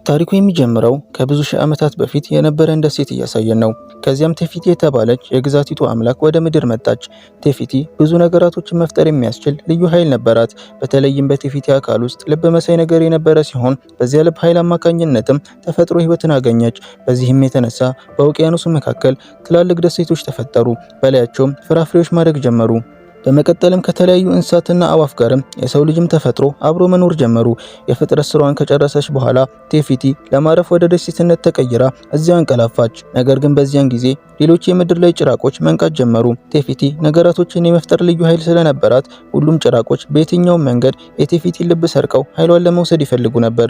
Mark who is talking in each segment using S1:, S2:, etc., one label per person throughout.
S1: ታሪኩ የሚጀምረው ከብዙ ሺህ ዓመታት በፊት የነበረን ደሴት እያሳየን ነው። ከዚያም ቴፊቲ የተባለች የግዛቲቱ አምላክ ወደ ምድር መጣች። ቴፊቲ ብዙ ነገራቶችን መፍጠር የሚያስችል ልዩ ኃይል ነበራት። በተለይም በቴፊቲ አካል ውስጥ ልብ መሳይ ነገር የነበረ ሲሆን በዚያ ልብ ኃይል አማካኝነትም ተፈጥሮ ሕይወትን አገኘች። በዚህም የተነሳ በውቅያኖሱ መካከል ትላልቅ ደሴቶች ተፈጠሩ። በላያቸውም ፍራፍሬዎች ማደግ ጀመሩ። በመቀጠልም ከተለያዩ እንስሳትና አዋፍ ጋርም የሰው ልጅም ተፈጥሮ አብሮ መኖር ጀመሩ። የፍጥረት ስራዋን ከጨረሰች በኋላ ቴፊቲ ለማረፍ ወደ ደሴትነት ተቀይራ እዚያው አንቀላፋች። ነገር ግን በዚያን ጊዜ ሌሎች የምድር ላይ ጭራቆች መንቃት ጀመሩ። ቴፊቲ ነገራቶችን የመፍጠር ልዩ ኃይል ስለነበራት ሁሉም ጭራቆች በየትኛውም መንገድ የቴፊቲ ልብ ሰርቀው ኃይሏን ለመውሰድ ይፈልጉ ነበር።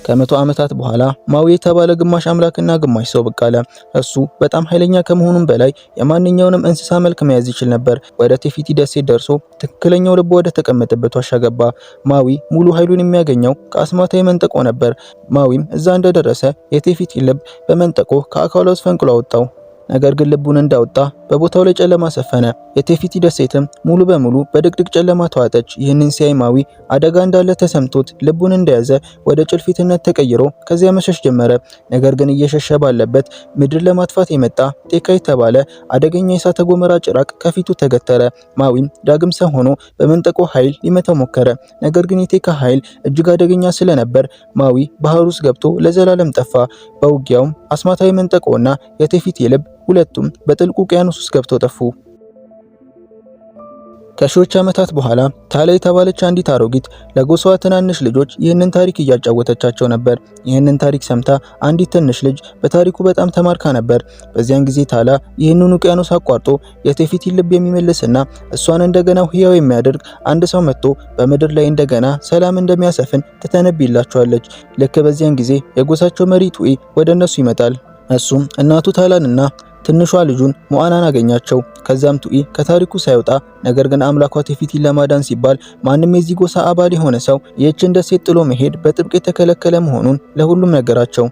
S1: ከ100 ዓመታት በኋላ ማዊ የተባለ ግማሽ አምላክና ግማሽ ሰው ብቅ አለ። እሱ በጣም ኃይለኛ ከመሆኑም በላይ የማንኛውንም እንስሳ መልክ መያዝ ይችል ነበር። ወደ ቴፊቲ ደሴት ደርሶ ትክክለኛው ልብ ወደ ተቀመጠበት ዋሻ ገባ። ማዊ ሙሉ ኃይሉን የሚያገኘው ከአስማታዊ መንጠቆ ነበር። ማዊም እዛ እንደደረሰ የቴፊቲ ልብ በመንጠቆ ከአካሏ ውስጥ ፈንቅሎ አወጣው። ነገር ግን ልቡን እንዳወጣ በቦታው ላይ ጨለማ ሰፈነ። የቴፊቲ ደሴትም ሙሉ በሙሉ በድቅድቅ ጨለማ ተዋጠች። ይህንን ሲያይ ማዊ አደጋ እንዳለ ተሰምቶት ልቡን እንደያዘ ወደ ጭልፊትነት ተቀይሮ ከዚያ መሸሽ ጀመረ። ነገር ግን እየሸሸ ባለበት ምድር ለማጥፋት የመጣ ቴካ የተባለ አደገኛ የእሳተ ገሞራ ጭራቅ ከፊቱ ተገተረ። ማዊም ዳግም ሰው ሆኖ በመንጠቆ ኃይል ሊመታው ሞከረ። ነገር ግን የቴካ ኃይል እጅግ አደገኛ ስለነበር ማዊ ባህር ውስጥ ገብቶ ለዘላለም ጠፋ። በውጊያውም አስማታዊ መንጠቆና የቴፊቲ ልብ ሁለቱም በጥልቁ ውቅያኖስ ውስጥ ገብተው ጠፉ። ከሺዎች ዓመታት በኋላ ታላ የተባለች አንዲት አሮጊት ለጎሳዋ ትናንሽ ልጆች ይህንን ታሪክ እያጫወተቻቸው ነበር። ይህንን ታሪክ ሰምታ አንዲት ትንሽ ልጅ በታሪኩ በጣም ተማርካ ነበር። በዚያን ጊዜ ታላ ይህንን ውቅያኖስ አቋርጦ የቴፊቲን ልብ የሚመልስና እሷን እንደገና ሕያው የሚያደርግ አንድ ሰው መጥቶ በምድር ላይ እንደገና ሰላም እንደሚያሰፍን ትተነብይላቸዋለች። ልክ በዚያን ጊዜ የጎሳቸው መሪ ቱኢ ወደ እነሱ ይመጣል። እሱም እናቱ ታላንና ትንሿ ልጁን ሞአናን አገኛቸው። ከዛም ቱኢ ከታሪኩ ሳይወጣ ነገር ግን አምላኳ ቴፊቲን ለማዳን ሲባል ማንም የዚህ ጎሳ አባል የሆነ ሰው ይህችን ደሴት ጥሎ መሄድ በጥብቅ የተከለከለ መሆኑን ለሁሉም ነገራቸው።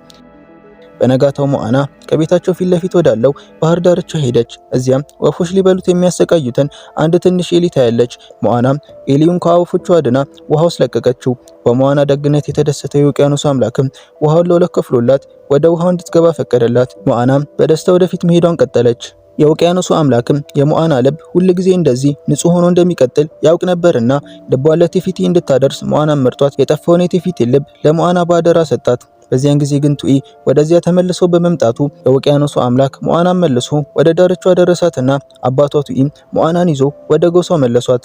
S1: በነጋታው ሞአና ከቤታቸው ፊት ለፊት ወዳለው ባህር ዳርቻ ሄደች። እዚያም ወፎች ሊበሉት የሚያሰቃዩትን አንድ ትንሽ ኤሊ ታያለች። ሞአናም ኤሊውን ከወፎቹ አድና ውሃ ውስጥ ለቀቀችው። በሞአና ደግነት የተደሰተው የውቅያኖስ አምላክም ውሃውን ለሁለት ከፍሎላት ወደ ውሃው እንድትገባ ፈቀደላት። ሞአናም በደስታ ወደፊት መሄዷን ቀጠለች። የውቅያኖሱ አምላክም የሞአና ልብ ሁልጊዜ እንደዚህ ንጹህ ሆኖ እንደሚቀጥል ያውቅ ነበርና ልቧን ለቴፊቲ እንድታደርስ ሞአናን መርጧት የጠፋውን የቴፊቲ ልብ ለሞአና ባደራ ሰጣት። በዚያን ጊዜ ግን ቱኢ ወደዚያ ተመልሶ በመምጣቱ የውቅያኖሱ አምላክ ሞአናን መልሶ ወደ ዳርቻው አደረሳትና አባቷ ቱኢም ሞአናን ይዞ ወደ ጎሳው መለሷት።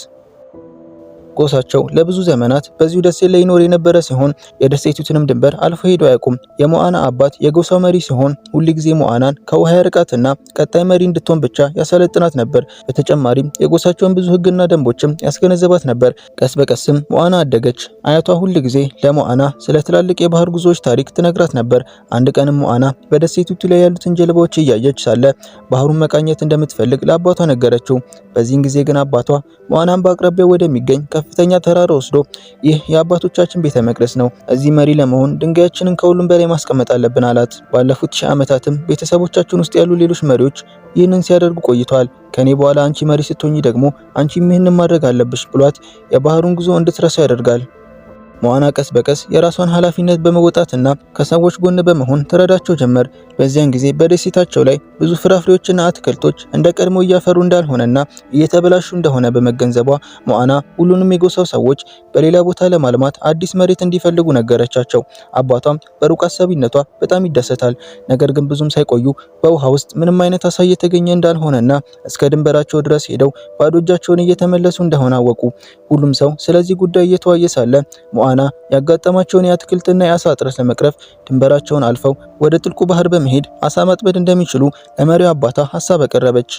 S1: ጎሳቸው ለብዙ ዘመናት በዚሁ ደሴት ላይ ይኖር የነበረ ሲሆን የደሴቲቱንም ድንበር አልፎ ሄዶ አያውቁም። የሞአና አባት የጎሳው መሪ ሲሆን ሁልጊዜ ሞአናን ከውሃ ያርቃትና ቀጣይ መሪ እንድትሆን ብቻ ያሰለጥናት ነበር። በተጨማሪም የጎሳቸውን ብዙ ሕግና ደንቦችም ያስገነዘባት ነበር። ቀስ በቀስም ሞአና አደገች። አያቷ ሁልጊዜ ለሞአና ስለ ትላልቅ የባህር ጉዞዎች ታሪክ ትነግራት ነበር። አንድ ቀንም ሞአና በደሴቲቱ ላይ ያሉትን ጀልባዎች እያየች ሳለ ባህሩን መቃኘት እንደምትፈልግ ለአባቷ ነገረችው። በዚህን ጊዜ ግን አባቷ ሞአናን በአቅራቢያው ወደሚገኝ ከፍተኛ ተራራ ወስዶ ይህ የአባቶቻችን ቤተ መቅደስ ነው፣ እዚህ መሪ ለመሆን ድንጋያችንን ከሁሉም በላይ ማስቀመጥ አለብን አላት። ባለፉት ሺህ ዓመታትም ቤተሰቦቻችን ውስጥ ያሉ ሌሎች መሪዎች ይህንን ሲያደርጉ ቆይተዋል። ከኔ በኋላ አንቺ መሪ ስትሆኚ ደግሞ አንቺም ይህንን ማድረግ አለብሽ ብሏት የባህሩን ጉዞ እንድትረሳ ያደርጋል። ሞአና ቀስ በቀስ የራሷን ኃላፊነት በመወጣትና ከሰዎች ጎን በመሆን ትረዳቸው ጀመር። በዚያን ጊዜ በደሴታቸው ላይ ብዙ ፍራፍሬዎችና አትክልቶች እንደ ቀድሞ እያፈሩ እንዳልሆነና እየተበላሹ እንደሆነ በመገንዘቧ ሞአና ሁሉንም የጎሳው ሰዎች በሌላ ቦታ ለማልማት አዲስ መሬት እንዲፈልጉ ነገረቻቸው። አባቷም በሩቅ አሳቢነቷ በጣም ይደሰታል። ነገር ግን ብዙም ሳይቆዩ በውሃ ውስጥ ምንም አይነት አሳ እየተገኘ እንዳልሆነና እስከ ድንበራቸው ድረስ ሄደው ባዶ እጃቸውን እየተመለሱ እንደሆነ አወቁ። ሁሉም ሰው ስለዚህ ጉዳይ እየተወያየ ሳለ ሞአና ያጋጠማቸውን የአትክልትና የአሳ እጥረት ለመቅረፍ ድንበራቸውን አልፈው ወደ ጥልቁ ባህር በመሄድ አሳ ማጥመድ እንደሚችሉ ለመሪው አባቷ ሀሳብ አቀረበች።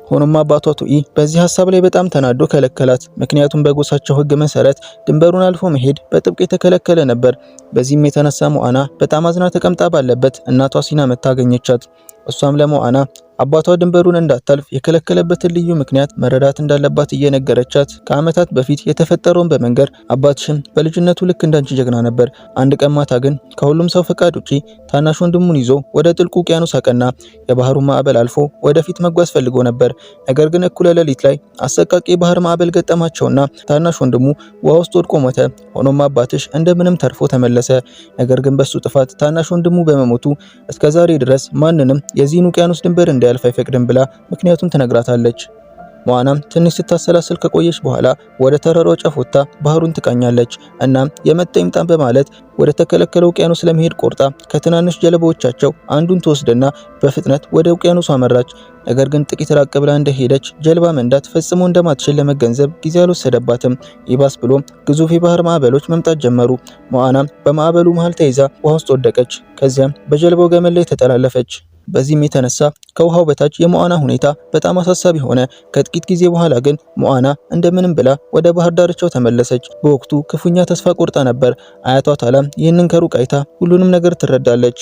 S1: ሆኖም አባቷ ቱኢ በዚህ ሀሳብ ላይ በጣም ተናዶ ከለከላት። ምክንያቱም በጎሳቸው ሕግ መሰረት ድንበሩን አልፎ መሄድ በጥብቅ የተከለከለ ነበር። በዚህም የተነሳ ሞአና በጣም አዝና ተቀምጣ ባለበት እናቷ ሲና መታ አገኘቻት። እሷም ለሞአና አባቷ ድንበሩን እንዳታልፍ የከለከለበትን ልዩ ምክንያት መረዳት እንዳለባት እየነገረቻት ከዓመታት በፊት የተፈጠረውን በመንገር አባትሽም በልጅነቱ ልክ እንዳንቺ ጀግና ነበር። አንድ ቀን ማታ ግን ከሁሉም ሰው ፈቃድ ውጪ ታናሽ ወንድሙን ይዞ ወደ ጥልቁ ውቅያኖስ አቀና። የባህሩን ማዕበል አልፎ ወደፊት መጓዝ ፈልጎ ነበር። ነገር ግን እኩለ ሌሊት ላይ አሰቃቂ የባህር ማዕበል ገጠማቸውና ታናሽ ወንድሙ ውሃ ውስጥ ወድቆ ሞተ። ሆኖም አባትሽ እንደምንም ተርፎ ተመለሰ። ነገር ግን በሱ ጥፋት ታናሽ ወንድሙ በመሞቱ እስከዛሬ ድረስ ማንንም የዚህን ውቅያኖስ ድንበር እንዲያልፍ አይፈቅድም ብላ ምክንያቱን ትነግራታለች። ሞአናም ትንሽ ስታሰላስል ከቆየች በኋላ ወደ ተራራው ጫፍ ወጥታ ባህሩን ትቃኛለች። እናም የመጣ ይምጣን በማለት ወደ ተከለከለው ውቅያኖስ ለመሄድ ቆርጣ ከትናንሽ ጀልባዎቻቸው አንዱን ትወስድና በፍጥነት ወደ ውቅያኖሱ አመራች። ነገር ግን ጥቂት ራቅ ብላ እንደሄደች ጀልባ መንዳት ፈጽሞ እንደማትችል ለመገንዘብ ጊዜ አልወሰደባትም። ይባስ ብሎ ግዙፍ የባህር ማዕበሎች መምጣት ጀመሩ። ሞአናም በማዕበሉ መሃል ተይዛ ውሃ ውስጥ ወደቀች። ከዚያም በጀልባው ገመድ ላይ ተጠላለፈች። በዚህም የተነሳ ከውሃው በታች የሞአና ሁኔታ በጣም አሳሳቢ ሆነ። ከጥቂት ጊዜ በኋላ ግን ሞአና እንደምንም ብላ ወደ ባህር ዳርቻው ተመለሰች። በወቅቱ ክፉኛ ተስፋ ቆርጣ ነበር። አያቷ ታላም ይህንን ከሩቅ አይታ ሁሉንም ነገር ትረዳለች።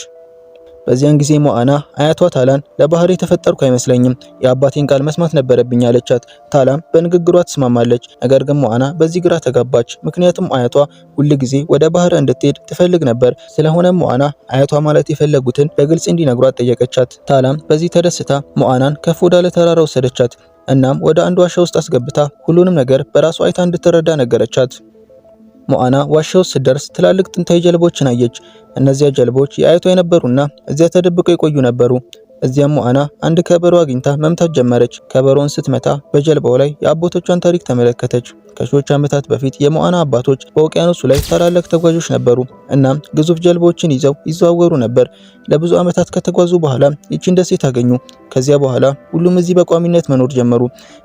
S1: በዚያን ጊዜ ሞአና አያቷ ታላን ለባህር የተፈጠርኩ አይመስለኝም፣ የአባቴን ቃል መስማት ነበረብኝ አለቻት። ታላም በንግግሯ ትስማማለች። ነገር ግን ሞአና በዚህ ግራ ተጋባች። ምክንያቱም አያቷ ሁል ጊዜ ወደ ባህር እንድትሄድ ትፈልግ ነበር። ስለሆነም ሞአና አያቷ ማለት የፈለጉትን በግልጽ እንዲነግሯት ጠየቀቻት። ታላም በዚህ ተደስታ ሞአናን ከፍ ወዳለ ተራራ ወሰደቻት። እናም ወደ አንድ ዋሻ ውስጥ አስገብታ ሁሉንም ነገር በራሷ አይታ እንድትረዳ ነገረቻት። ሞአና ዋሻ ውስጥ ስትደርስ ትላልቅ ጥንታዊ ጀልባዎችን አየች። እነዚያ ጀልባዎች የአያቷ የነበሩና እዚያ ተደብቀው የቆዩ ነበሩ። እዚያም ሞአና አንድ ከበሮ አግኝታ መምታት ጀመረች። ከበሮውን ስትመታ በጀልባው ላይ የአባቶቿን ታሪክ ተመለከተች። ከሺዎች ዓመታት በፊት የሞአና አባቶች በውቅያኖሱ ላይ ታላላቅ ተጓዦች ነበሩ። እናም ግዙፍ ጀልባዎችን ይዘው ይዘዋወሩ ነበር። ለብዙ ዓመታት ከተጓዙ በኋላ ይቺን ደሴት አገኙ። ከዚያ በኋላ ሁሉም እዚህ በቋሚነት መኖር ጀመሩ።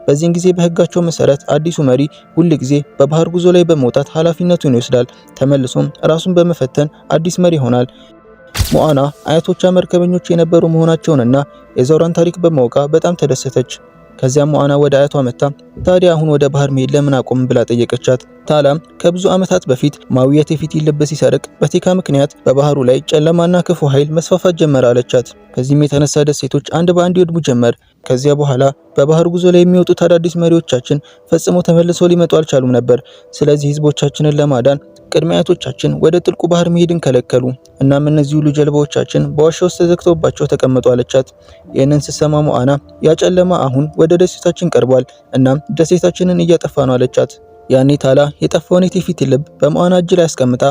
S1: በዚህን ጊዜ በሕጋቸው መሰረት አዲሱ መሪ ሁል ጊዜ በባህር ጉዞ ላይ በመውጣት ኃላፊነቱን ይወስዳል። ተመልሶም ራሱን በመፈተን አዲስ መሪ ይሆናል። ሞአና አያቶቿ መርከበኞች የነበሩ መሆናቸውንና የዞራን ታሪክ በማወቋ በጣም ተደሰተች። ከዚያም ሞአና ወደ አያቷ መታ ታዲያ አሁን ወደ ባህር መሄድ ለምን አቆም ብላ ጠየቀቻት። ታላም ከብዙ ዓመታት በፊት ማዊ የቴፊቲን ልብ ሲሰርቅ በቴካ ምክንያት በባህሩ ላይ ጨለማና ክፉ ኃይል መስፋፋት ጀመረ አለቻት። ከዚህም የተነሳ ደሴቶች አንድ በአንድ ይወድሙ ጀመር። ከዚያ በኋላ በባህር ጉዞ ላይ የሚወጡት አዳዲስ መሪዎቻችን ፈጽሞ ተመልሰው ሊመጡ አልቻሉም ነበር። ስለዚህ ህዝቦቻችንን ለማዳን ቅድመ አያቶቻችን ወደ ጥልቁ ባህር መሄድን ከለከሉ። እናም እነዚህ ሁሉ ጀልባዎቻችን በዋሻ ውስጥ ተዘግተውባቸው ተቀመጡ አለቻት። ይህንን ስትሰማ ሞአና ያ ጨለማ አሁን ወደ ደሴታችን ቀርቧል፣ እናም ደሴታችንን እያጠፋ ነው አለቻት። ያኔ ታላ የጠፋውን የቴፊቲ ልብ በሞአና እጅ ላይ አስቀምጣ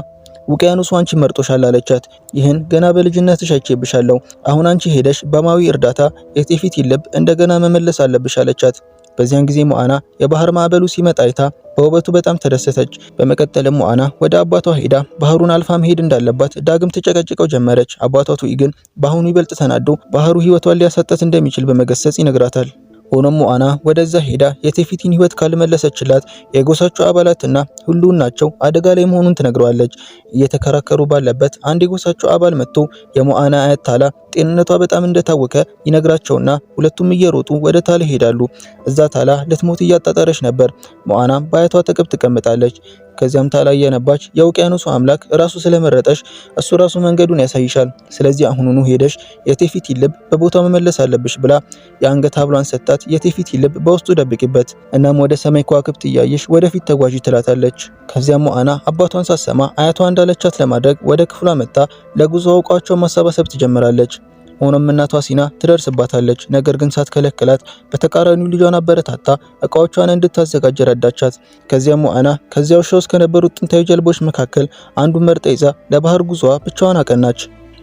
S1: ውቅያኖሱ አንቺ መርጦሻል አለቻት። ይህን ገና በልጅነትሽ አይቼብሻለሁ። አሁን አንቺ ሄደሽ በማዊ እርዳታ የቴፊቲ ልብ እንደገና መመለስ አለብሽ አለቻት። በዚያን ጊዜ ሞአና የባህር ማዕበሉ ሲመጣ አይታ በውበቱ በጣም ተደሰተች። በመቀጠልም ሞአና ወደ አባቷ ሄዳ ባህሩን አልፋ መሄድ እንዳለባት ዳግም ትጨቀጭቀው ጀመረች። አባቷ ቱኢ ግን በአሁኑ ይበልጥ ተናዶ ባህሩ ሕይወቷን ሊያሳጣት እንደሚችል በመገሰጽ ይነግራታል። ሆኖም ሞአና ወደዛ ሄዳ የቴፊቲን ሕይወት ካልመለሰችላት የጎሳቸው አባላትና ህልውናቸው አደጋ ላይ መሆኑን ትነግረዋለች። እየተከራከሩ ባለበት አንድ የጎሳቸው አባል መጥቶ የሞአና አያት ታላ ጤንነቷ በጣም እንደታወከ ይነግራቸውና ሁለቱም እየሮጡ ወደ ታላ ይሄዳሉ። እዛ ታላ ልትሞት እያጣጠረች ነበር። ሞአናም በአያቷ አጠገብ ትቀምጣለች። ከዚያም ታላ እያነባች የውቅያኖሱ አምላክ ራሱ ስለመረጠሽ እሱ ራሱ መንገዱን ያሳይሻል። ስለዚህ አሁኑኑ ሄደሽ የቴፊቲ ልብ በቦታው መመለስ አለብሽ ብላ የአንገት ሐብሏን ሰጣት። የቴፊቲ ልብ በውስጡ ደብቂበት፣ እናም ወደ ሰማይ ከዋክብት እያየሽ ወደፊት ተጓዢ ትላታለች። ከዚያም ሞአና አባቷን ሳትሰማ አያቷ እንዳለቻት ለማድረግ ወደ ክፍሏ መጥታ ለጉዞ ዕቃዎቿን ማሰባሰብ ትጀምራለች። ሆኖም እናቷ ሲና ትደርስባታለች። ነገር ግን ሳትከለክላት በተቃራኒው ልጇን አበረታታ እቃዎቿን እንድታዘጋጅ ረዳቻት። ከዚያም ሞአና ከዚያው ዋሻ ውስጥ ከነበሩት ጥንታዊ ጀልቦች መካከል አንዱን መርጣ ይዛ ለባህር ጉዞዋ ብቻዋን አቀናች።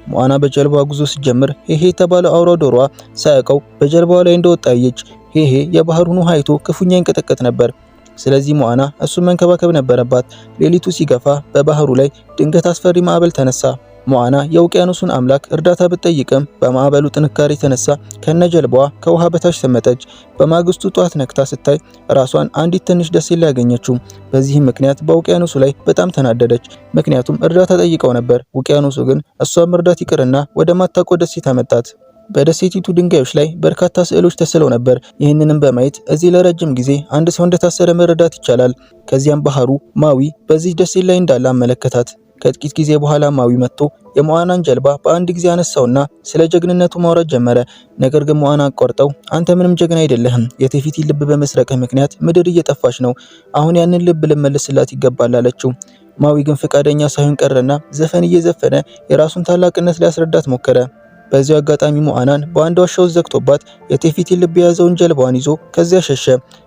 S1: ሞአና በጀልባዋ ጉዞ ስትጀምር ሄሄ የተባለው አውራ ዶሮዋ ሳያውቀው በጀልባዋ ላይ እንደወጣ አየች። ሄሄ የባህሩን ውሃ አይቶ ክፉኛ ይንቀጠቀጥ ነበር። ስለዚህ ሞአና እሱን መንከባከብ ነበረባት። ሌሊቱ ሲገፋ በባህሩ ላይ ድንገት አስፈሪ ማዕበል ተነሳ። ሞአና የውቅያኖሱን አምላክ እርዳታ ብትጠይቅም በማዕበሉ ጥንካሬ የተነሳ ከነጀልባዋ ከውሃ በታች ሰመጠች። በማግስቱ ጧት ነቅታ ስታይ ራሷን አንዲት ትንሽ ደሴት ላይ ያገኘችው። በዚህም ምክንያት በውቅያኖሱ ላይ በጣም ተናደደች። ምክንያቱም እርዳታ ጠይቀው ነበር። ውቅያኖሱ ግን እሷን መርዳት ይቅርና ወደ ማታውቀው ደሴት አመጣት። በደሴቲቱ ድንጋዮች ላይ በርካታ ስዕሎች ተስለው ነበር። ይህንንም በማየት እዚህ ለረጅም ጊዜ አንድ ሰው እንደታሰረ መረዳት ይቻላል። ከዚያም ባህሩ ማዊ በዚህ ደሴት ላይ እንዳለ አመለከታት። ከጥቂት ጊዜ በኋላ ማዊ መጥቶ የሞአናን ጀልባ በአንድ ጊዜ አነሳውና ስለ ጀግንነቱ ማውራት ጀመረ። ነገር ግን ሞአና አቋርጠው አንተ ምንም ጀግና አይደለህም፣ የቴፊቲ ልብ በመስረቅህ ምክንያት ምድር እየጠፋች ነው። አሁን ያንን ልብ ልመልስላት ይገባል አለችው። ማዊ ግን ፈቃደኛ ሳይሆን ቀረና ዘፈን እየዘፈነ የራሱን ታላቅነት ሊያስረዳት ሞከረ። በዚያው አጋጣሚ ሞአናን በአንድ ዋሻ ውስጥ ዘግቶባት የቴፊቲ ልብ የያዘውን ጀልባዋን ይዞ ከዚያ ሸሸ።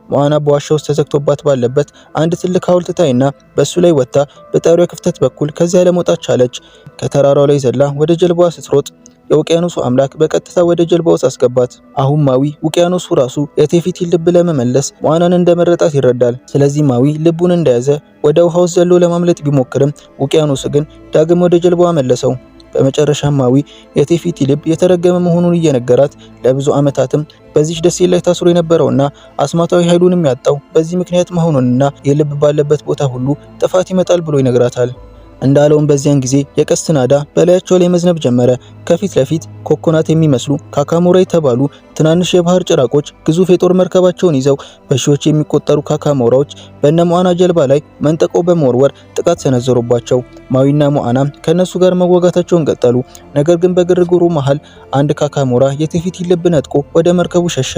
S1: ሞአና በዋሻ ውስጥ ተዘግቶባት ባለበት አንድ ትልቅ ሐውልት ታይና በሱ ላይ ወጥታ በጣሪያው ክፍተት በኩል ከዚያ ለመውጣት ቻለች። ከተራራው ላይ ዘላ ወደ ጀልባዋ ስትሮጥ የውቅያኖሱ አምላክ በቀጥታ ወደ ጀልባው ውስጥ አስገባት። አሁን ማዊ ውቅያኖሱ ራሱ የቴፊቲን ልብ ለመመለስ ሞአናን እንደመረጣት ይረዳል። ስለዚህ ማዊ ልቡን እንደያዘ ወደ ውሃው ዘሎ ለማምለጥ ቢሞክርም ውቅያኖሱ ግን ዳግም ወደ ጀልባዋ መለሰው። በመጨረሻም ማዊ የቴፊቲ ልብ የተረገመ መሆኑን እየነገራት ለብዙ ዓመታትም በዚች ደሴት ላይ ታስሮ የነበረውና አስማታዊ ኃይሉንም ያጣው በዚህ ምክንያት መሆኑንና የልብ ባለበት ቦታ ሁሉ ጥፋት ይመጣል ብሎ ይነግራታል። እንዳለውም በዚያን ጊዜ የቀስት ናዳ በላያቸው ላይ መዝነብ ጀመረ። ከፊት ለፊት ኮኮናት የሚመስሉ ካካሞራ የተባሉ ትናንሽ የባህር ጭራቆች ግዙፍ የጦር መርከባቸውን ይዘው በሺዎች የሚቆጠሩ ካካሞራዎች በእነ ሞአና ጀልባ ላይ መንጠቆ በመወርወር ጥቃት ሰነዘሩባቸው። ማዊና ሞአናም ከነሱ ጋር መዋጋታቸውን ቀጠሉ። ነገር ግን በግርግሩ መሃል አንድ ካካሞራ የቴፊቲ ልብ ነጥቆ ወደ መርከቡ ሸሸ።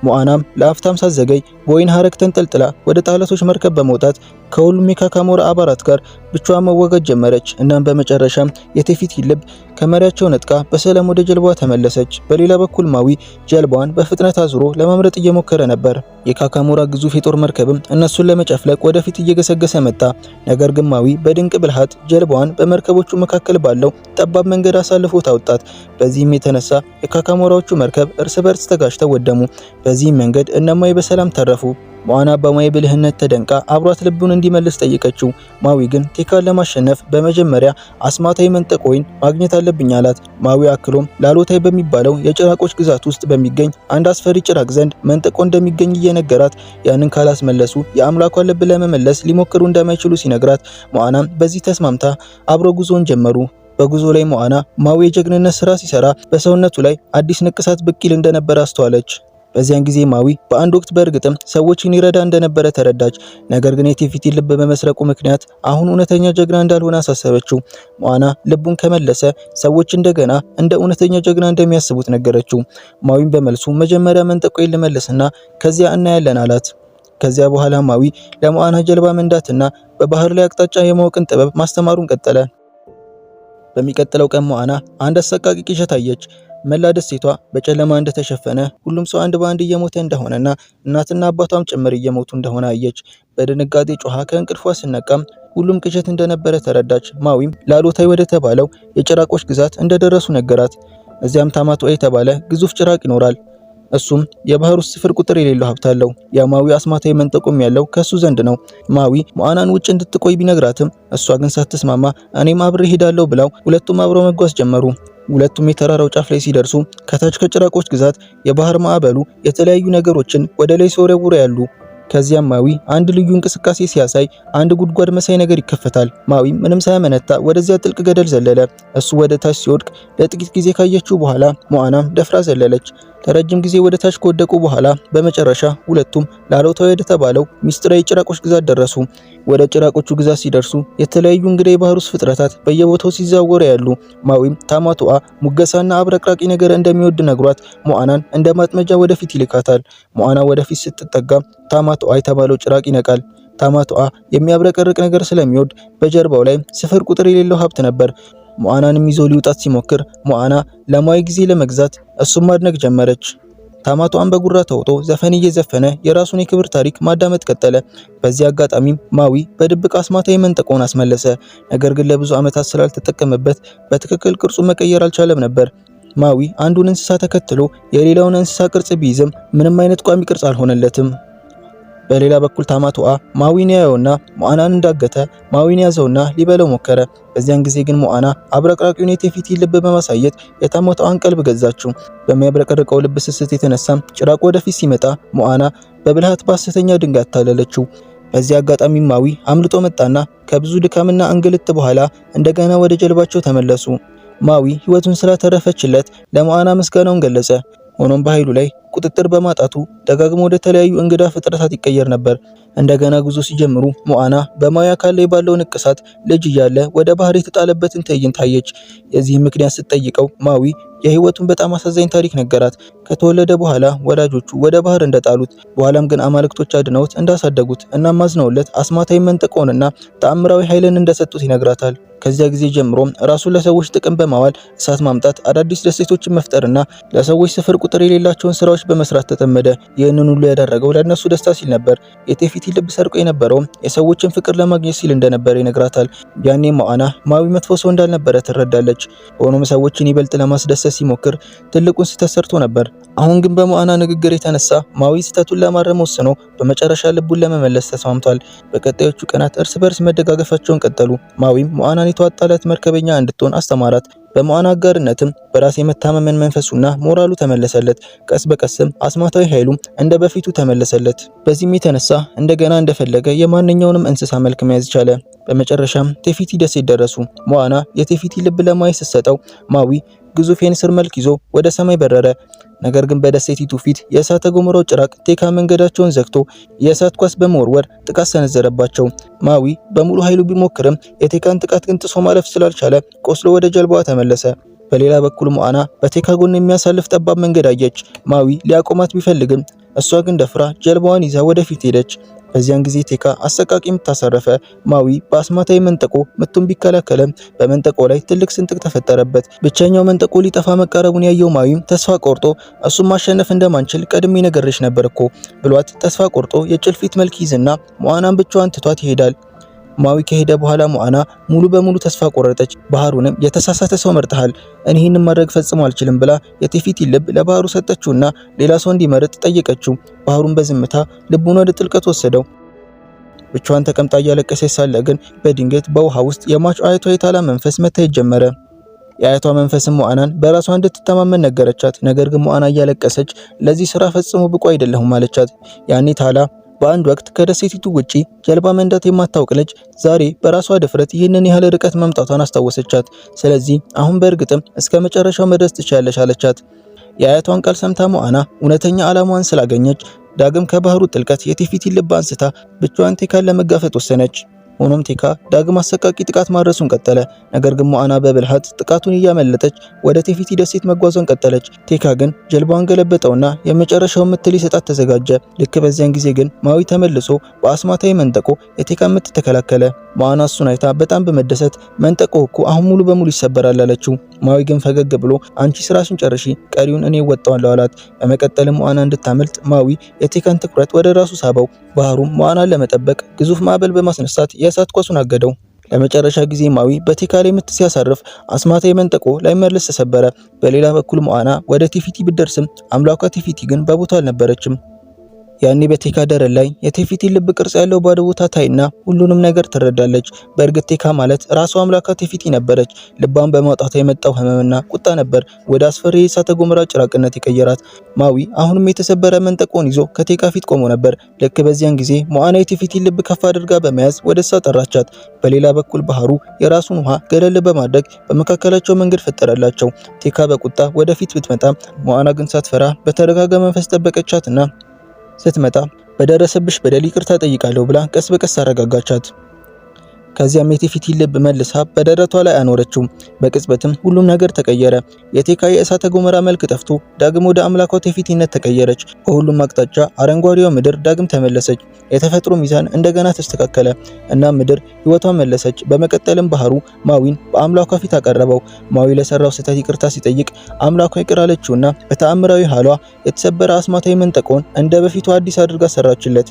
S1: ሞአናም ለአፍታም ሳትዘገይ በወይን ሐረግ ተንጠልጥላ ወደ ጠላቶች መርከብ በመውጣት ከሁሉም የካካሞራ አባላት ጋር ብቻዋን መዋጋት ጀመረች። እናም በመጨረሻም የቴፊቲ ልብ ከመሪያቸው ነጥቃ በሰላም ወደ ጀልባዋ ተመለሰች። በሌላ በኩል ማዊ ጀልባዋን በፍጥነት አዙሮ ለማምለጥ እየሞከረ ነበር። የካካሞራ ግዙፍ የጦር መርከብም እነሱን ለመጨፍለቅ ወደፊት እየገሰገሰ መጣ። ነገር ግን ማዊ በድንቅ ብልሃት ጀልባዋን በመርከቦቹ መካከል ባለው ጠባብ መንገድ አሳልፎ ታወጣት። በዚህም የተነሳ የካካሞራዎቹ መርከብ እርስ በርስ ተጋጭተው ወደሙ። በዚህም መንገድ እነማዊ በሰላም ተረፉ። ሞአና በማዊ ብልህነት ተደንቃ አብሯት ልቡን እንዲመልስ ጠየቀችው። ማዊ ግን ቴካን ለማሸነፍ በመጀመሪያ አስማታዊ መንጠቆይን ማግኘት አለብኝ አላት። ማዊ አክሎም ላሎታይ በሚባለው የጭራቆች ግዛት ውስጥ በሚገኝ አንድ አስፈሪ ጭራቅ ዘንድ መንጠቆ እንደሚገኝ እየነገራት ያንን ካላስመለሱ የአምላኳን ልብ ለመመለስ ሊሞክሩ እንደማይችሉ ሲነግራት ሞአናም በዚህ ተስማምታ አብሮ ጉዞን ጀመሩ። በጉዞ ላይ ሞአና ማዊ የጀግንነት ስራ ሲሰራ በሰውነቱ ላይ አዲስ ንቅሳት ብቅ ይል እንደነበር አስተዋለች። በዚያን ጊዜ ማዊ በአንድ ወቅት በእርግጥም ሰዎችን ይረዳ እንደነበረ ተረዳች። ነገር ግን የቴፊቲ ልብ በመስረቁ ምክንያት አሁን እውነተኛ ጀግና እንዳልሆነ አሳሰበችው። ሞአና ልቡን ከመለሰ ሰዎች እንደገና እንደ እውነተኛ ጀግና እንደሚያስቡት ነገረችው። ማዊም በመልሱ መጀመሪያ መንጠቆዬን ልመልስና ከዚያ እናያለን አላት። ከዚያ በኋላ ማዊ ለሞአና ጀልባ መንዳትና በባህር ላይ አቅጣጫ የማወቅን ጥበብ ማስተማሩን ቀጠለ። በሚቀጥለው ቀን ሞአና አንድ አሰቃቂ ቅዠት አየች። መላ ደሴቷ በጨለማ እንደተሸፈነ ሁሉም ሰው አንድ በአንድ እየሞተ እንደሆነና እናትና አባቷም ጭምር እየሞቱ እንደሆነ አየች። በድንጋጤ ጮኻ ከእንቅልፏ ስነቃም ሁሉም ቅዠት እንደነበረ ተረዳች። ማዊም ላሎታይ ወደ ተባለው የጭራቆች ግዛት እንደደረሱ ነገራት። እዚያም ታማቶአ የተባለ ግዙፍ ጭራቅ ይኖራል። እሱም የባህር ውስጥ ስፍር ቁጥር የሌለው ሀብት አለው። የማዊ አስማታዊ መንጠቆም ያለው ከሱ ዘንድ ነው። ማዊ ሞአናን ውጭ እንድትቆይ ቢነግራትም እሷ ግን ሳትስማማ እኔም አብሬ ሄዳለሁ ብላው ሁለቱም አብረው መጓዝ ጀመሩ። ሁለቱም የተራራው ጫፍ ላይ ሲደርሱ ከታች ከጭራቆች ግዛት የባህር ማዕበሉ የተለያዩ ነገሮችን ወደ ላይ ሲወረውሩ ያሉ። ከዚያም ማዊ አንድ ልዩ እንቅስቃሴ ሲያሳይ አንድ ጉድጓድ መሳይ ነገር ይከፈታል። ማዊ ምንም ሳያመነታ ወደዚያ ጥልቅ ገደል ዘለለ። እሱ ወደ ታች ሲወድቅ ለጥቂት ጊዜ ካየችው በኋላ ሞአናም ደፍራ ዘለለች። ለረጅም ጊዜ ወደ ታች ከወደቁ በኋላ በመጨረሻ ሁለቱም ላሎታዊ ወደ ተባለው ሚስጥራዊ የጭራቆች ግዛት ደረሱ። ወደ ጭራቆቹ ግዛት ሲደርሱ የተለያዩ እንግዳ የባህር ውስጥ ፍጥረታት በየቦታው ሲዘዋወሩ ያሉ። ማዊም ታማቱአ ሙገሳና አብረቅራቂ ነገር እንደሚወድ ነግሯት ሞአናን እንደ ማጥመጃ ወደፊት ይልካታል። ሞአና ወደፊት ስትጠጋ ታማቱአ የተባለው ጭራቅ ይነቃል። ታማቱአ የሚያብረቀርቅ ነገር ስለሚወድ በጀርባው ላይ ስፍር ቁጥር የሌለው ሀብት ነበር። ሞአናንም ይዞ ሊውጣት ሲሞክር ሞአና ለማዊ ጊዜ ለመግዛት እሱም ማድነቅ ጀመረች። ታማቷን በጉራ ተውጦ ዘፈን እየዘፈነ የራሱን የክብር ታሪክ ማዳመጥ ቀጠለ። በዚህ አጋጣሚም ማዊ በድብቅ አስማታዊ መንጠቆውን አስመለሰ። ነገር ግን ለብዙ ዓመታት ስላልተጠቀመበት በትክክል ቅርጹ መቀየር አልቻለም ነበር። ማዊ አንዱን እንስሳ ተከትሎ የሌላውን እንስሳ ቅርጽ ቢይዝም ምንም አይነት ቋሚ ቅርጽ አልሆነለትም። በሌላ በኩል ታማቱአ ማዊን ያየውና ሞአናን እንዳገተ ማዊን ያዘውና ሊበለው ሞከረ። በዚያን ጊዜ ግን ሞአና አብረቅራቂውን የቴፊቲ ልብ በማሳየት የታማቱአን ቀልብ ገዛችው። በሚያብረቀርቀው ልብ ስስት የተነሳም ጭራቁ ወደፊት ሲመጣ ሞአና በብልሃት በሐሰተኛ ድንጋይ አታለለችው። በዚህ አጋጣሚ ማዊ አምልጦ መጣና ከብዙ ድካምና እንግልት በኋላ እንደገና ወደ ጀልባቸው ተመለሱ። ማዊ ሕይወቱን ስላተረፈችለት ለሞአና ምስጋናውን ገለጸ። ሆኖም በኃይሉ ላይ ቁጥጥር በማጣቱ ደጋግሞ ወደ ተለያዩ እንግዳ ፍጥረታት ይቀየር ነበር። እንደገና ጉዞ ሲጀምሩ ሞአና በማዊ አካል ላይ ባለው ንቅሳት ልጅ እያለ ወደ ባህር የተጣለበትን ትዕይንት አየች። የዚህም ምክንያት ስትጠይቀው ማዊ የህይወቱን በጣም አሳዛኝ ታሪክ ነገራት። ከተወለደ በኋላ ወላጆቹ ወደ ባህር እንደጣሉት፣ በኋላም ግን አማልክቶች አድነውት እንዳሳደጉት እና አዝነውለት አስማታዊ መንጠቆንና ተአምራዊ ኃይልን እንደሰጡት ይነግራታል። ከዚያ ጊዜ ጀምሮ ራሱን ለሰዎች ጥቅም በማዋል እሳት ማምጣት፣ አዳዲስ ደሴቶችን መፍጠርና ለሰዎች ስፍር ቁጥር የሌላቸውን ስራዎች በመስራት ተጠመደ። ይህንን ሁሉ ያደረገው ለእነሱ ደስታ ሲል ነበር። የቴፊቲ ልብ ሰርቆ የነበረውም የሰዎችን ፍቅር ለማግኘት ሲል እንደነበረ ይነግራታል። ያኔ ሞአና ማዊ መጥፎ ሰው እንዳልነበረ ትረዳለች። ሆኖም ሰዎችን ይበልጥ ለማስደሰት ሲሞክር ትልቁን ስህተት ሰርቶ ነበር። አሁን ግን በሞአና ንግግር የተነሳ ማዊ ስህተቱን ለማረም ወስኖ በመጨረሻ ልቡን ለመመለስ ተስማምቷል። በቀጣዮቹ ቀናት እርስ በርስ መደጋገፋቸውን ቀጠሉ። ማዊም ሞአናን የተዋጣላት መርከበኛ እንድትሆን አስተማራት። በሞአና አጋርነትም በራስ የመታመመን መንፈሱና ሞራሉ ተመለሰለት። ቀስ በቀስም አስማታዊ ኃይሉም እንደ በፊቱ ተመለሰለት። በዚህም የተነሳ እንደገና እንደፈለገ የማንኛውንም እንስሳ መልክ መያዝ ቻለ። በመጨረሻም ቴፊቲ ደሴት ደረሱ። ሞአና የቴፊቲ ልብ ለማዊ ስትሰጠው ማዊ ግዙፍ የንስር መልክ ይዞ ወደ ሰማይ በረረ። ነገር ግን በደሴቲቱ ፊት የእሳተ ገሞራው ጭራቅ ቴካ መንገዳቸውን ዘግቶ የእሳት ኳስ በመወርወር ጥቃት ሰነዘረባቸው። ማዊ በሙሉ ኃይሉ ቢሞክርም የቴካን ጥቃት ግን ጥሶ ማለፍ ስላልቻለ ቆስሎ ወደ ጀልባዋ ተመለሰ። በሌላ በኩል ሞአና በቴካ ጎን የሚያሳልፍ ጠባብ መንገድ አየች። ማዊ ሊያቆማት ቢፈልግም እሷ ግን ደፍራ ጀልባዋን ይዛ ወደፊት ሄደች። በዚያን ጊዜ ቴካ አሰቃቂ ምት አሳረፈ። ማዊ በአስማታዊ መንጠቆ ምቱን ቢከላከልም በመንጠቆ ላይ ትልቅ ስንጥቅ ተፈጠረበት። ብቸኛው መንጠቆ ሊጠፋ መቃረቡን ያየው ማዊም ተስፋ ቆርጦ እሱን ማሸነፍ እንደማንችል ቀድሜ ነግሬሽ ነበር እኮ ብሏት ተስፋ ቆርጦ የጭልፊት መልክ ይዝና ሞአናን ብቻዋን ትቷት ይሄዳል። ማዊ ከሄደ በኋላ ሞአና ሙሉ በሙሉ ተስፋ ቆረጠች። ባህሩንም የተሳሳተ ሰው መርጠሃል፣ እኔ ይህንን ማድረግ ፈጽሞ አልችልም ብላ የቴፊቲ ልብ ለባህሩ ሰጠችውና ሌላ ሰው እንዲመርጥ ጠየቀችው። ባህሩን በዝምታ ልቡን ወደ ጥልቀት ወሰደው። ብቻዋን ተቀምጣ እያለቀሰች ሳለ ግን በድንገት በውሃ ውስጥ የሟች አያቷ የታላ መንፈስ መታየት ጀመረ። የአያቷ መንፈስም ሞአናን በራሷ እንድትተማመን ነገረቻት። ነገር ግን ሞአና እያለቀሰች ለዚህ ስራ ፈጽሞ ብቁ አይደለሁም አለቻት። ያኔ ታላ በአንድ ወቅት ከደሴቲቱ ውጪ ጀልባ መንዳት የማታውቅ ልጅ ዛሬ በራሷ ድፍረት ይህንን ያህል ርቀት መምጣቷን አስታወሰቻት። ስለዚህ አሁን በእርግጥም እስከ መጨረሻው መድረስ ትችያለሽ አለቻት። የአያቷን ቃል ሰምታ ሞአና እውነተኛ ዓላማዋን ስላገኘች ዳግም ከባህሩ ጥልቀት የቴፊቲን ልብ አንስታ ብቻዋን ቴካን ለመጋፈጥ ወሰነች። ሆኖም ቴካ ዳግም አሰቃቂ ጥቃት ማድረሱን ቀጠለ። ነገር ግን ሞአና በብልሃት ጥቃቱን እያመለጠች ወደ ቴፊቲ ደሴት መጓዟን ቀጠለች። ቴካ ግን ጀልባዋን ገለበጠውና የመጨረሻውን ምት ሊሰጣት ተዘጋጀ። ልክ በዚያን ጊዜ ግን ማዊ ተመልሶ በአስማታዊ መንጠቆ የቴካ ምት ተከላከለ። ሞአና እሱን አይታ በጣም በመደሰት መንጠቆ እኮ አሁን ሙሉ በሙሉ ይሰበራል አለችው። ማዊ ግን ፈገግ ብሎ አንቺ ስራሽን ጨርሺ፣ ቀሪውን እኔ እወጣዋለሁ አላት። በመቀጠልም ሞአና እንድታመልጥ ማዊ የቴካን ትኩረት ወደ ራሱ ሳበው። ባህሩም ሞአናን ለመጠበቅ ግዙፍ ማዕበል በማስነሳት የእሳት ኳሱን አገደው። ለመጨረሻ ጊዜ ማዊ በቴካ ላይ ምት ሲያሳርፍ አስማታዊ መንጠቆ ላይመለስ ተሰበረ። በሌላ በኩል ሞአና ወደ ቴፊቲ ብትደርስም አምላኳ ቴፊቲ ግን በቦታው አልነበረችም። ያኔ በቴካ ደረት ላይ የቴፊቲ ልብ ቅርጽ ያለው ባዶ ቦታ ታይና ሁሉንም ነገር ትረዳለች። በእርግጥ ቴካ ማለት ራሷ አምላኳ ቴፊቲ ነበረች። ልቧን በማውጣቷ የመጣው ህመምና ቁጣ ነበር ወደ አስፈሪ የእሳተ ገሞራ ጭራቅነት የቀየራት። ማዊ አሁንም የተሰበረ መንጠቆን ይዞ ከቴካ ፊት ቆሞ ነበር። ልክ በዚያን ጊዜ ሞአና የቴፊቲ ልብ ከፍ አድርጋ በመያዝ ወደ እሷ ጠራቻት። በሌላ በኩል ባህሩ የራሱን ውሃ ገለል በማድረግ በመካከላቸው መንገድ ፈጠረላቸው። ቴካ በቁጣ ወደፊት ብትመጣም ሞአና ግን ሳትፈራ በተረጋጋ መንፈስ ጠበቀቻትና ስትመጣ በደረሰብሽ በደል ይቅርታ ጠይቃለሁ ብላ ቀስ በቀስ አረጋጋቻት። ከዚያም የቴፊቲ ልብ መልሳ በደረቷ ላይ አኖረችው። በቅጽበትም ሁሉም ነገር ተቀየረ። የቴካ የእሳተ ገሞራ መልክ ጠፍቶ ዳግም ወደ አምላኳ ቴፊቲነት ተቀየረች። በሁሉም አቅጣጫ አረንጓዴዋ ምድር ዳግም ተመለሰች። የተፈጥሮ ሚዛን እንደገና ተስተካከለ እና ምድር ሕይወቷን መለሰች። በመቀጠልም ባህሩ ማዊን በአምላኳ ፊት አቀረበው። ማዊ ለሰራው ስህተት ይቅርታ ሲጠይቅ አምላኳ ይቅር አለችውና በተአምራዊ ኃይሏ የተሰበረ አስማታዊ መንጠቆን እንደ በፊቱ አዲስ አድርጋ ሰራችለት።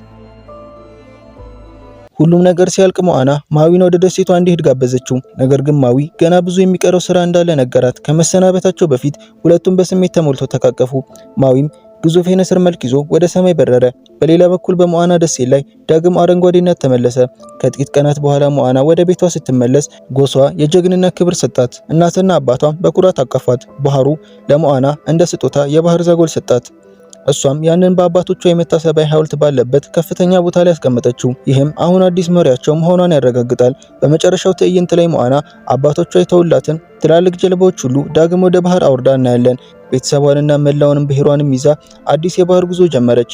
S1: ሁሉም ነገር ሲያልቅ ሞአና ማዊን ወደ ደሴቷ እንዲሄድ ጋበዘችው። ነገር ግን ማዊ ገና ብዙ የሚቀረው ስራ እንዳለ ነገራት። ከመሰናበታቸው በፊት ሁለቱም በስሜት ተሞልተው ተቃቀፉ። ማዊም ግዙፍ የንስር መልክ ይዞ ወደ ሰማይ በረረ። በሌላ በኩል በሞአና ደሴት ላይ ዳግም አረንጓዴነት ተመለሰ። ከጥቂት ቀናት በኋላ ሞአና ወደ ቤቷ ስትመለስ ጎሷ የጀግንነት ክብር ሰጣት። እናትና አባቷም በኩራት አቀፏት። ባህሩ ለሞአና እንደ ስጦታ የባህር ዛጎል ሰጣት። እሷም ያንን በአባቶቿ የመታሰቢያ ሐውልት ባለበት ከፍተኛ ቦታ ላይ ያስቀመጠችው። ይህም አሁን አዲስ መሪያቸው መሆኗን ያረጋግጣል። በመጨረሻው ትዕይንት ላይ ሞአና አባቶቿ የተውላትን ትላልቅ ጀልባዎች ሁሉ ዳግም ወደ ባህር አውርዳ እናያለን። ቤተሰቧንና መላውንም ብሔሯንም ይዛ አዲስ የባህር ጉዞ ጀመረች።